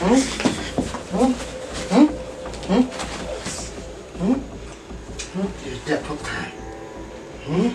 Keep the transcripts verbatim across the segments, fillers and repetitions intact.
Hmm? Hmm? Hmm? Hmm? Hmm? Hmm? You're dead for time. Hmm?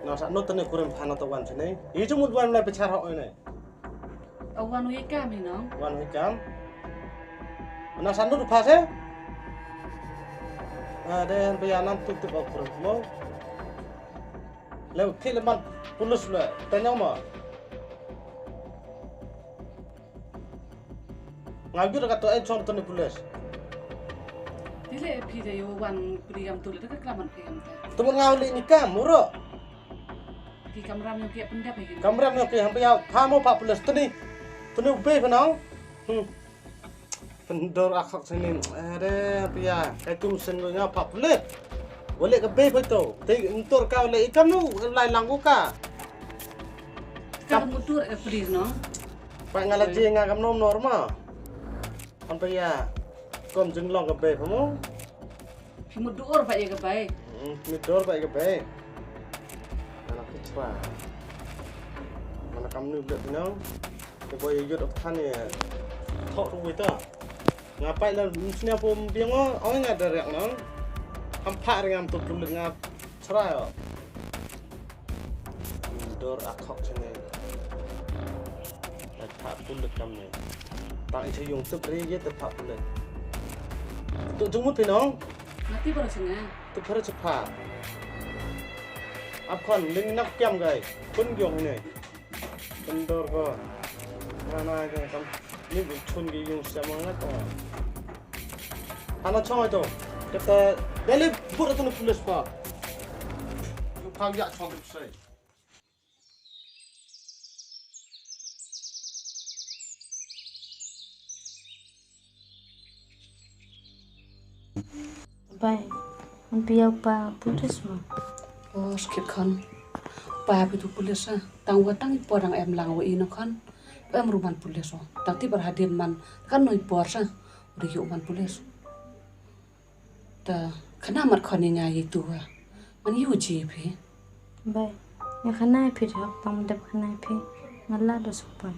Na sa no tane kurim phana to wan sini. Iju mut wan lai pechar hok ini. Awan wi kam hi nong. Wan wi kam. Na sa no tu phase. Ada yang pia nan tutup au kurim mo. Leu thik le man pulis le tanyong ma. Nga jur ka to en chong toni pulis. Dile phi de yo wan phi gam tu le ka klaman phi gam ta. Tumur nga le ni kam muro. Ki kamram yo ki pendap ki. Kamram yo ki ham ya phamo pa pulis toni. Toni ube phi nong. Hmm. Pendor akhok sini. Ade pia kai tum sen nga pa pulit. Wale ka be photo. Te ntur ka le ikan nu lai lang ka. Ka mutur e pli no. Pa nga la je nga kam nom norma. Am pia. Kom jing long ka be pamo. Phi mut dur ba ïa ka bai. Hmm, phi mut dur ba ïa ka bai. Mana phi chwa. Mana kam nu blet nong. Te boy yut of than ïa. Thok ruh wita. Nga pai la snia pom biang o, oi nga da riak nong. Ham pha ri ngam tu pulit nga chra o. Dor a khok sene. Ai pha pulit kam ne. Tang i che yung tup ri ye te pha pulit. Tu jung mut phi nong. Nga ti para singa. Tu para che pha. Ap khon ling nak kiam gai. Pun giong ne. Pendor ko. Mana ke kam ni bu chun ke yung siam ngat ko. Ana chong itu. Kata beli but itu pulis pa. Yu phang ya chong itu sai. Bai, un pia pa pulis mo. Oh, skip khon. Pa pi tu pulis ah. Tang wa tang i por dang em lang wa i no khon. Pa em ruman pulis o. Tang ti bar hadien man kan no i por sa. Ri yu man pulis. Ta khana mat khon i nga i tu wa. Man yu ji phi. Bai, nga khana i phi thok tang dep khana i phi. Nga la do suk pan.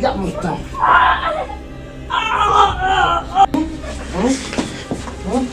Yak mutang. Hmm? Hmm?